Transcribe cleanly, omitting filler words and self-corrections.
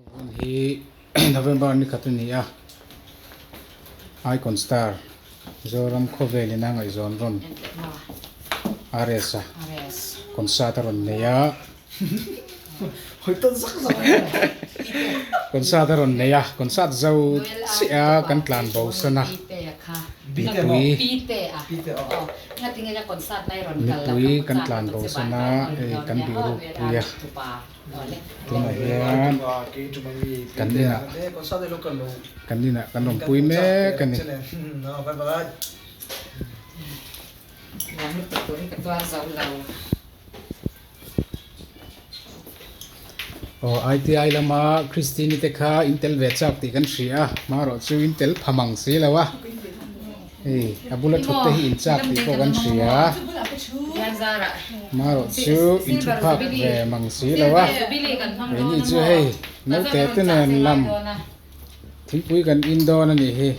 Vawiin hi November ni khat a ni a, Icon Star Zoram khawvel ina ngaihzawn rawn RS a concert a rawn nei a, concert a rawn nei a, concert zo chiah a kan tlan bo san a, mipui mipui kan tlan bo san a hei kan bihruk pui a. Tunah hian kan inah kan inah kan rawn pui mek a ni. Aw ITI lama Christine-i te kha in tel ve chak tih kan hria a, hmarawh chu in tel pha mang si lo a. Hei a bula thut te hi in chak tih pawh kan hria. Marawh chu in thu phak ve mang si lo a. Keini chu hei naute te nen lam thingpui kan in dawn a nih hi.